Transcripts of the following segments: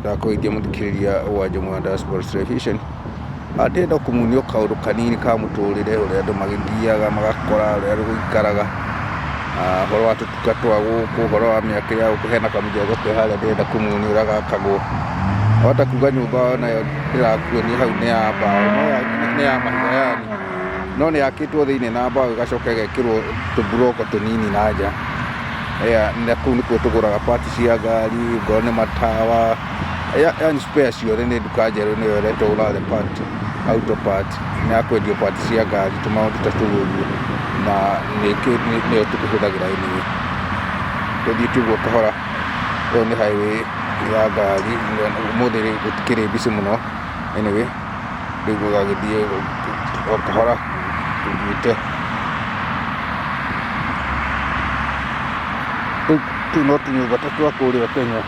Ndakũgeithia mũthikĩrĩria wa Jomwa Diaspora Television. Ndĩrenda kũmuonia kaũndũ kanini ka mũtũrĩre ũrĩa andũ magĩthiaga magakora ũrĩa gũikaraga, ũhoro wa tũtuka twa gũkũ, ũhoro wa mĩakĩre ya gũkũ, hena kamũjengo ke harĩa ndĩrenda kũmuonia ũrĩa gakagwo. Wahota kuga nyũmba onayo ndĩrakuonia hau nĩ ya mbaũ, no nĩ ya mahiga yani, no nĩ yakĩtwo thĩiniĩ na mbaũ ĩgacoka ĩgekĩrwo tũmburoko tũnini na nja. Na kũu nĩkuo tũgũraga parts cia ngari, okorwo nĩ matawa, yaani spare ciothe nĩ nduka njerũ nĩyo ĩretwo Ulale Part, Auto Part, nĩ ya kwendio parts cia ngari tũmaũndũ ta tũu ũguo, na nĩyo tũkĩhũthagĩra anyway. Tũthiĩte ũguo kahora, ĩyo nĩ highway ya ngari, ũmũthĩ gũtikĩrĩ busy mũno anyway, rĩu ũgagĩthiĩ o kahora tũthiĩte. Rĩu tũu no tũnyũmba ta twa kũrĩa Kenya,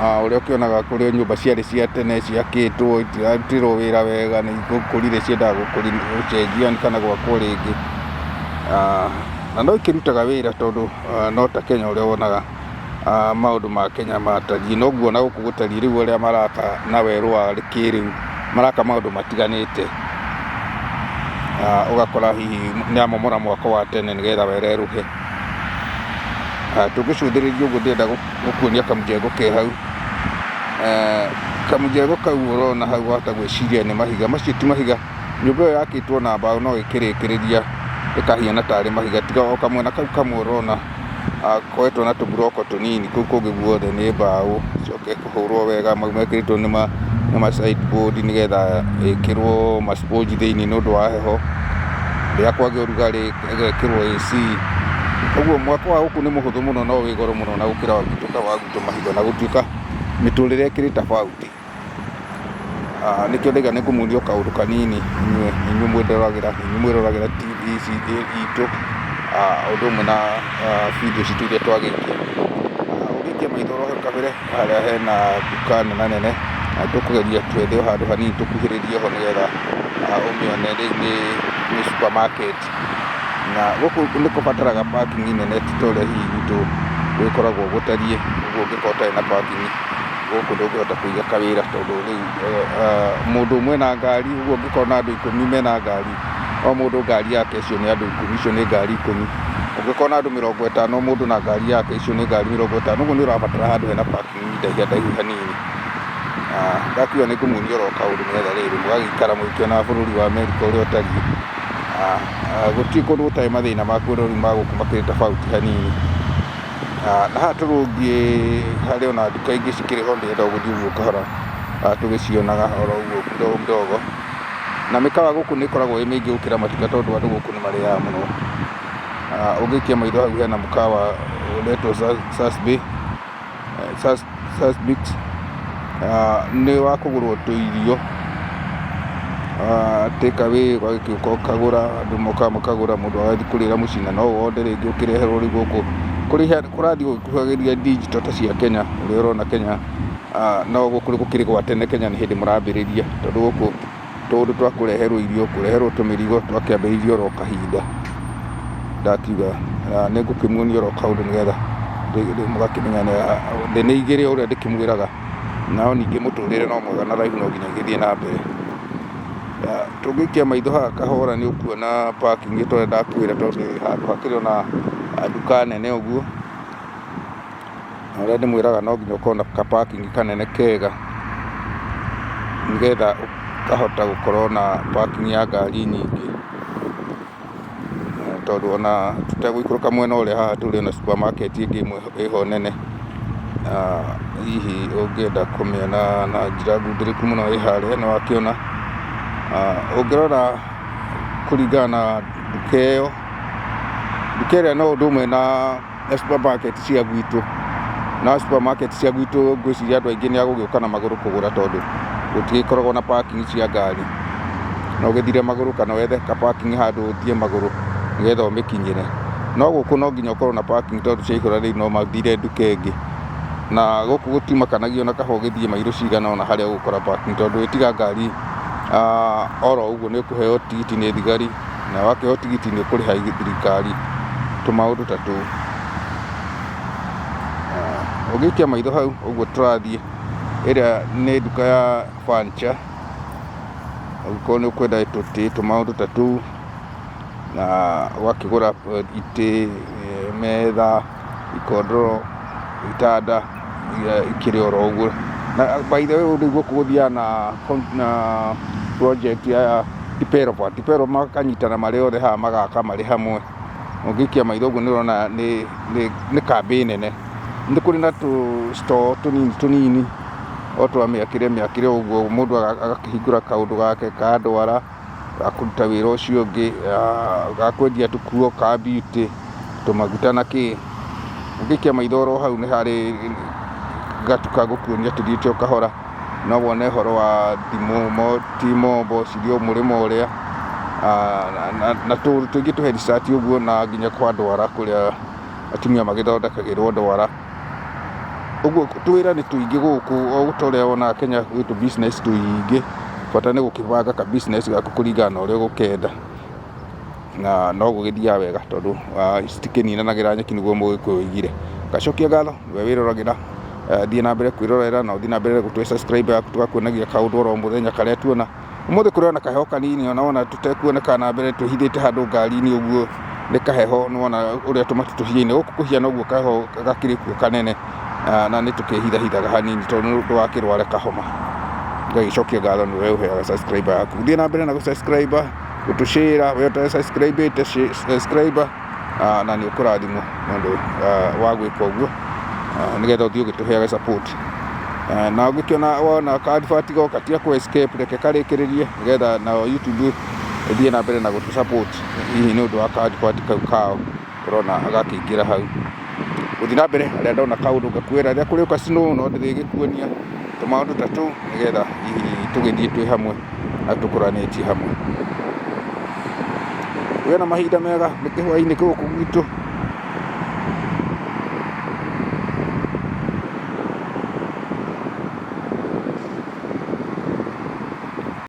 ũrĩa ũkĩonaga kũrĩa nyũmba ciarĩ cia tene ciakĩtwo itirarutĩrwo wĩra wega nĩ igũkũrire ciendaga gũcenjio kana gwakwo rĩngĩ. Na no ikĩrutaga wĩra tondũ no ta Kenya ũrĩa wonaga maũndũ ma Kenya matariĩ, noguo ona gũkũ gũtariĩ, rĩu arĩa maraka na werũ wa kĩrĩu maraka maũndũ matiganĩte. Ũgakora hihi nĩ amomora mwako wa tene nĩgetha wererũhe. Tũngĩcũthĩrĩria ũguo ndĩrenda gũkuonia kamũjengo ke hau. Kamũjengo kau ũrona hau wahota gwĩciria nĩ mahiga, macio ti mahiga. Nyũmba ĩyo yakĩtwo na mbaũ no ĩkĩrĩkĩrĩria ĩkahiana tarĩ mahiga, tiga o kamwena kau kamwe ũrona koetwo na tũmburoko tũnini, kũu kũngĩ guothe nĩ mbaũ, ĩcoke ĩkahũrwo wega, mau mekĩrĩtwo nĩ ma side board nĩgetha ĩkĩrwo ma sponge thĩiniĩ nĩ ũndũ wa heho, rĩrĩa kwagĩa ũrugarĩ ĩgekĩrwo AC. Ũguo mwako wa gũkũ nĩ mũhũthũ mũno no wĩ goro mũno na gũkĩra wa gwitũ mahiga, na gũtuĩka mĩtũrĩre ĩkĩrĩ tofauti. Nĩkĩo ndauga nĩ ngũmuonia o kaũndũ kanini inyuĩ mwĩndoragĩra, inyuĩ mwĩroragĩra TV ici itũ, ũndũ ũmwe na video citũ iria twagĩikia. Ũngĩikia maitho oro hau kabere harĩa hena nduka nena nene, na tũkũgeria twethe o handũ hanini tũkuhĩrĩrie ho nĩgetha ũmĩone rĩu nĩ supermarket. Na gũkũ nĩ kũbataraga parking nene ti ta ũrĩa hihi gwitũ gũgĩkoragwo gũtariĩ, ũguo ũngĩkorwo ũtarĩ na parking gũkũ ndũngĩhota kũiga kawĩra tondũ rĩu mũndũ ũmwe ena ngari, ũguo ũngĩkorwo na andũ ikũmi mena ngari, o mũndũ ngari yake icio nĩ andũ ikũmi, icio nĩ ngari ikũmi. Ũngĩkorwo na andũ 50 mũndũ na ngari yake icio nĩ ngari 50, ũguo nĩ ũrabatara handũ hena parking ndaihu hanini. Ndakiuga nĩ ngũmuonia oro kaũndũ nĩgetha rĩrĩ mũgagĩikara mũgĩkĩonaga bũrũri wa Amerika ũrĩa ũtariĩ. Gũtirĩ kũndũ gũtarĩ mathĩna makuo no rĩu ma gũkũ makĩrĩ tofauti hanini. Na haha tũrũngiĩ harĩ ona nduka ingĩ cikĩrĩ ho ndĩrenda gũthiĩ ũguo kahora tũgĩcionaga oro ũguo kidogo kidogo. Na mĩkawa gũkũ nĩ ĩkoragwo ĩ mĩingĩ gũkĩra matuka tondũ andũ gũkũ nĩ marĩaga mũno. Ũngĩikia maitho hau hena mũkawa ũretwo Sasbix, nĩ wa kũgũrwo tũirio, take away ũgagĩũka ũkagũra, andũ mokaga makagũra mũndũ agathiĩ kũrĩra mũciĩ na no ũ order rĩngĩ ũkĩreherwo rĩu gũkũ. Kũrathiĩ gũgĩkuhagĩrĩria digital ta cia Kenya ũrĩa ũrona Kenya, no gũkũ gũkĩrĩ gwa tene Kenya nĩ hĩndĩ mũrambĩrĩria tondũ gũkũ tũũndũ twa kũreherwo irio, kũreherwo tũmĩrigo twakĩambĩrĩirie oro kahinda. Ndakiuga nĩ ngũkĩmuonia oro kaũndũ nĩgetha mũgakĩmenya thĩ nĩ igĩrĩ o ũrĩa ndĩkĩmwĩraga, no ningĩ mũtũrĩre no mwega na life no nginya ĩgĩthiĩ na mbere. Tũngĩikia maitho haha kahora nĩ ũkuona parking ta ũrĩa ndakwĩra tondũ ĩ handũ hakĩrĩ ona nduka nene ũguo. Na ũrĩa ndĩmwĩraga no nginya ũkorwo na ka parking kanene kega, nĩgetha ũkahota gũkorwo na parking ya ngari nyingĩ. Tondũ ona tũtegũikũrũka mwena ũrĩa haha tũrĩ na supermarket ĩngĩ ĩmwe ĩho nene, hihi ũngĩenda kũmĩona na njĩra ngundĩrĩku mũno ĩ harĩa nĩ wakĩona. Ũngĩrora kũringana na nduka ĩyo, nduka ĩrĩa no ũndũ ũmwe na supermarket cia gwitũ, na supermarket cia gwitũ ngwĩciria andũ aingĩ nĩ agũgĩũka na magũrũ kũgũra tondũ gũtigĩkoragwo na parking cia ngari. No ũgĩthire magũrũ kana wethe ka parking handũ ũthiĩ magũrũ nĩgetha ũmĩkinyĩre. No gũkũ no nginya ũkorwo na parking tondũ ciaihũra rĩu no mathire nduka ĩngĩ. Na gũkũ gũtimakanagia ona kaba ũgĩthiĩ mairũ cigana ũna harĩa ũgũkora parking tondũ wĩtiga ngari oro ũguo nĩ ũkũheo tigiti nĩ thigari. Na wakĩheo tigiti nĩ ũkũrĩha thirikari tũmaũndũ ta tũu. Ũngĩikia maitho hau ũguo tũrathiĩ, ĩrĩa nĩ nduka ya furniture, ũngĩkorwo nĩ ũkwenda tũtĩ, tũmaũndũ ta tũu, na ũgakĩgũra itĩ, metha, ikondoro, itanda iria ikĩrĩ oro ũguo. Na by the way ũndũ gũkũ gũthiaga na project ya developer, developer makanyitana marĩ othe haha magaka marĩ hamwe. Ũngĩikia maitho ũguo nĩ ũrona nĩ kambĩ nene. Nĩ kũrĩ na tũ store tũnini tũnini o twa mĩakĩre mĩakĩre ũguo, mũndũ agakĩhingũra kaũndũ gake ka ndwara, ga kũruta wĩra ũcio ũngĩ, ga kwendia tũkuo ka beauty, tũmaguta na kĩ. Ũngĩikia maitho oro hau nĩ harĩ gatuka ngũkuonia tũthiĩte o kahora. No wone ũhoro wa thimũ, T-Mobile cirĩ o mũrĩmo ũrĩa, na tũũndũ tũingĩ tũ headset ũguo na nginya kwa ndwara kũrĩa atumia magĩthondekagĩrwo ndwara. Ũguo tũwĩra nĩ tũingĩ gũkũ o ta ũrĩa wonaga Kenya gwĩ tũ business tũingĩ, bata nĩ gũkĩbanga ka business gaku kũringana na ũrĩa ũgũkenda. Na no gũgĩthiaga wega tondũ citikĩninanagĩra nyeki nĩguo mũgĩkũyũ oigire. Ngacokia ngatho nĩwe wĩroragĩra, thiĩ na mbere kwĩrorera na ũthiĩ na mbere gũtũhe subscribe yaku tũgakuonagia kaũndũ oro mũthenya karĩa tuona. Ũmũthĩ kũrĩ ona kaheho kanini ona wona tũtekuoneka na mbere twĩhithĩte handũ ngari-inĩ ũguo nĩ kaheho nĩ wona ũrĩa tũmatu tũhiaine. Gũkũ kũhiana ũguo kaheho gakĩrĩ kuo kanene na nĩ tũkĩhithahithaga hanini tondũ ndũgakĩrware kahoma. Ngagĩcokia ngatho nĩwe ũheaga subscribe yaku. Thiĩ na mbere na gũ subscribe. Gũtũcĩra we ũtarĩ subscribe subscribe na nĩ ũkũrathimwo nĩ ũndũ wa gwĩka ũguo, nĩgetha ũthiĩ ũgĩtũheaga support. Na ũngĩkĩona wona ka advert goka tiga kũ escape, reke karĩkĩrĩrie nĩgetha nayo YouTube ĩthiĩ na mbere na gũtũ support hihi nĩ ũndũ wa ka advert kau kao ũrona gakĩingĩra hau. Gũthiĩ na mbere harĩa ndona kaũndũ ngakwĩra rĩrĩa kũrĩũka snow no ndĩrĩgĩkuonia tũmaũndũ ta tũu nĩgetha hihi tũgĩthiĩ twĩ hamwe na tũkũranĩtie hamwe. Ũgĩe na mahinda mega nĩ kĩhwainĩ gũkũ gwitũ.